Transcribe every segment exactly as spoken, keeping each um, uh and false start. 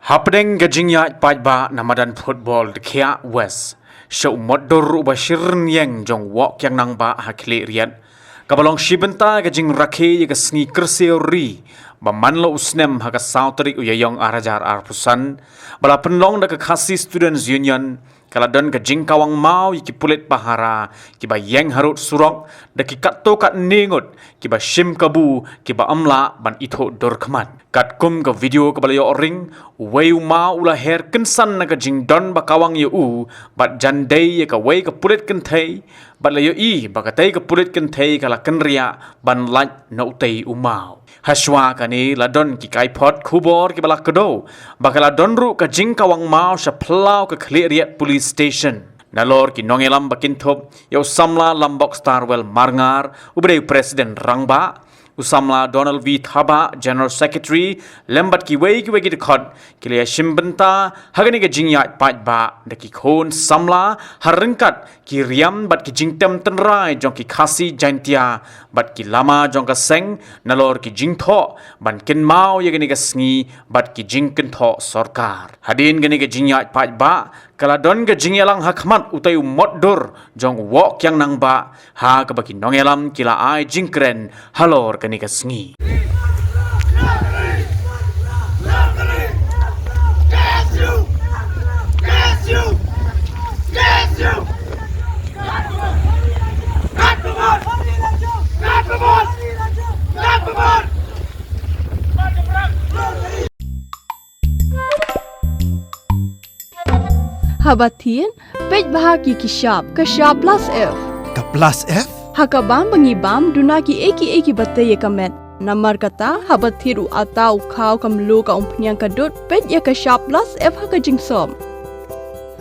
Hapdeng ka jingïaid paidbah na madan football Dkhiah West, sha u motdur uba shiryngeng jong u Woh Kiang Nangbah ha Khliehriat, kaba long shi bynta ka jingrakhe ïa ka sngi kyrsiew ri ba man la u snem ha ka saw tarik u Ïaïong ar hajar arphew san, ba la pynlong da ka Khasi Students Union, ka la don ka jingkawang maw ïa ki pulit pahara kiba ïeng harud surok da ki katto katne ngut kiba shim kabu, kiba ym lah ban ithuh dur khmat. Katkum ka video kaba la ïoh ring, uwei u maw u la her kynsan na ka jingdon ba kawang ïa u bad jan dei ïa kawei ka pulit kynthei, bad la ïohi ba katei ka pulit kynthei ka la kynriah ban lait na utei u maw. Hashwa kane la don ki kaiphod khubor kiba la kdew ba ka la don ruh ka jingkawang maw sha phyllaw ka Khliehriat Police Station. Nalor ki nongïalam ba kynthup ïa u samla Lambok Starwell Marngar, uba dei u President Rangbah, u samla Donald V Thabah, General Secretary, lem bad kiwei kiwei ki dkhot, ki la ïashim bynta ha kane ka jingïaid paidbah da ki khun samla ha ryngkat ki riam bad ki jingtem tynrai jong ki Khasi Jaintia bad ki lama jong ka seng, nalor ki jingthoh ban kynmaw ïa kane ka sngi bad ki jingkynthoh sorkar. Hadien kane ka jingïaid paidbah, ka la don ka jingïalang ha khmat utei u motdur jong u Woh Kiang Nangbah, ha kaba ki nongïalam ki la ai jingkren halor kane ka sngi. Haba thied, peit bha ïa ki shap, ka shap plus F. Ka plus F? Ha ka bam ba ngi bam, duna kiei kiei kiba tei ïa ka met. Namar kata, haba thied u atta, u khaw, ka mluh, ka umphniang, ka dud, peit ïa ka shap plus F ha ka jingsop.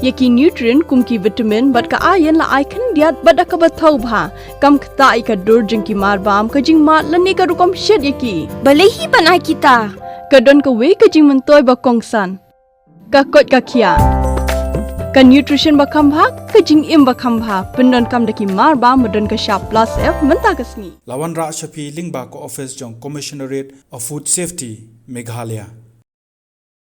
Ïa ki nutrient kum ki vitamin bad ka iron la ai khyndiat bad da kaba thaw bha. Kam ktah ïa ka dur jong ki marbam, ka jingmad lane ka rukom shet ïa ki. Balei hi ban ai kita? Ka don kawei ka jingmyntoi ba kongsan. Ka koit ka khiah. Ka nutrition ba kham bha, ka jingim ba kham bha. Pyndonkam da ki marbam ba don ka shap plus F mynta ka sngi. La wanrah sha phi lyngba ka office jong Commissionerate of Food Safety, Meghalaya.